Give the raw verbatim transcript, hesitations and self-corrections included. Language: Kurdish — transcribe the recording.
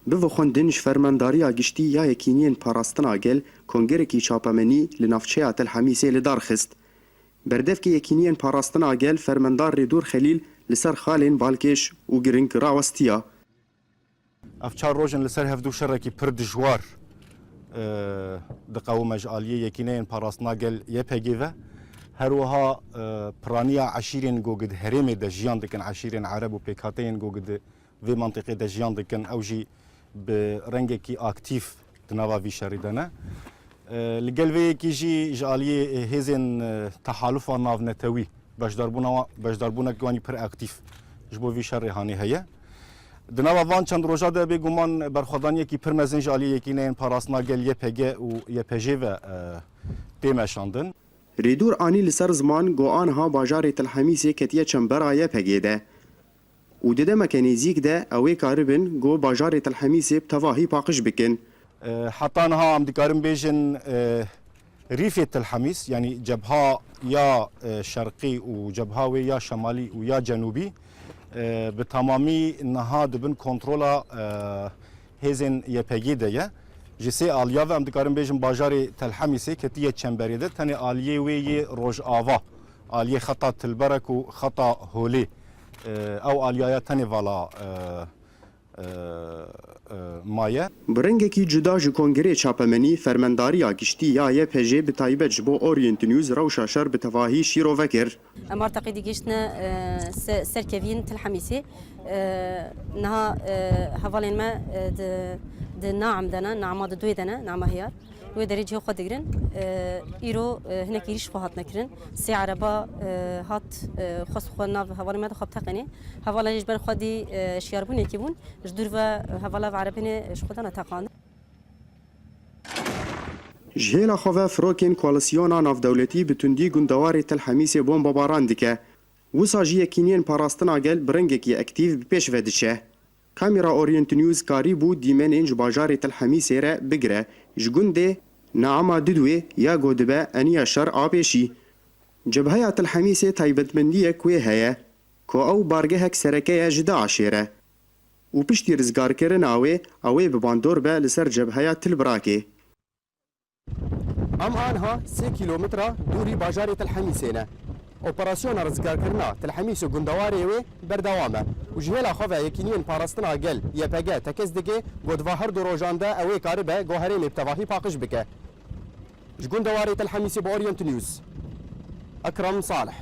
Bi vexwendin ji Fermendariya Giştî ya Yekîniyên Parastina Gel kongerekî çapemenî li navçeya Tel Hemîsê li dar xist. Berdevkê Yekîniyên Parastina Gel Fermendar Rêdûr Xelîl li ser xalên balkêş û giring rawestiya. Ev çar roj in li ser hevdû şerekî pir dijwar, e, diqewime ji aliyê Yekîneyên Parastina Gel Y P G ve. Her wiha, e, piraniya eşîrên ku di herêmê de jiyan dikin, eşîrên ereb û pêkhateyên ku di vê mentiqê de jiyan dikin, ew jî bi rengekî aktîf di nava vî şerî de ne. E, li gel vê yekî jî ji aliyê, e, hêzên, e, tehalufa navnetewî beşdarbûna wa-, beşdarbûnek wanî pir aktîf ji bo vî şerê hanê heye. Di nava van çend roja de bêguman berxwedaniyekî pir mezin ji aliyê Yekîneyên Parastina Gel Y P G û Y P J ve, e, tê meşandin. Rêdûr anî li ser ziman ku aniha bajarê Tel Hemîsê ketiye çembera Y P G de û di demeke nêzîk de ew ê karibin ku bajarê Tel Hemîsê bi tevahî paqij bikin. E, heta niha em dikarin bêjin, e, rîfê Tel Hemîs, yanî cebha ya, e, şerqî û cebha wê ya şemalî û ya cenûbî, e, bi temamî niha di bin kontrola, e, hêzên Y P G de ye. Ji sê aliya ve em dikarin bêjin bajarê Tel Hemîsê ketiye çemberê de, tenê aliyê wê yê rojava, aliyê xeta Tilberek û xeta Holê, e, ew aliyaya tenê vala, e, e, e, maye. Bi rengekî cuda ji Kongrê Çapemenî, Fermendariya Giştî ya Y P J bi taybet ji bo Orient News rewşa şer bi tevahî şîrove kir. Em artaqî digihîştine, e, se-, serkeviyên Til Hemîsê. E, niha, e, hevalên me, e, di, di Naim de ne, Naima di Duê de ne, Naima Hiyar. Wê derê cihê xwe digirin. E, îro, e, hinek êrîş xwe hatine kirin. Sê ereba, e, hat, e, xwest xwe nav hevalên me de xwe biteqenê. Hevala jî ji ber xwedî, e, şiyarbûnekî bûn. Ji dûr ve hevala ve erebênê ji xwe dane teqandin. Ji hêla xwe ve firokên koalîsyona navdewletî bi tundî gundewarê Tel Hemîsê bombebaran dike. Wisa jî Yekîniyên Parastina Gel bi rengekî aktîf bi pêş ve diçe. Kamera Orient News karîbû dîmenên ji bajarê Tel Hemîsê re bigire, ji gundê Naama Didwê ya ku dibe eniya şer a pêşî. Cebheya Tel Hemîsê taybetmendiyek wê heye, ku ew bargehek sereke ye ji DAIŞê re û piştî rizgarkirina wê, ew ê bi bandor be li ser cebheya Til Birakê. Em aniha sê kîlometre dûrî bajarê Til Hemîsê ne. Operasyona rizgarkirina Til Hemîs û gundewarê wê berdewam e û ji hêla xwe ve Yekîniyên Parastina Gel, Y P G, tekez dike ku di va her du rojan de ew ê karibe ku herêmê bi tevahî paqij bike. Ji gundewarê Til Hemîsê bo Orient News, Ekrem Salih.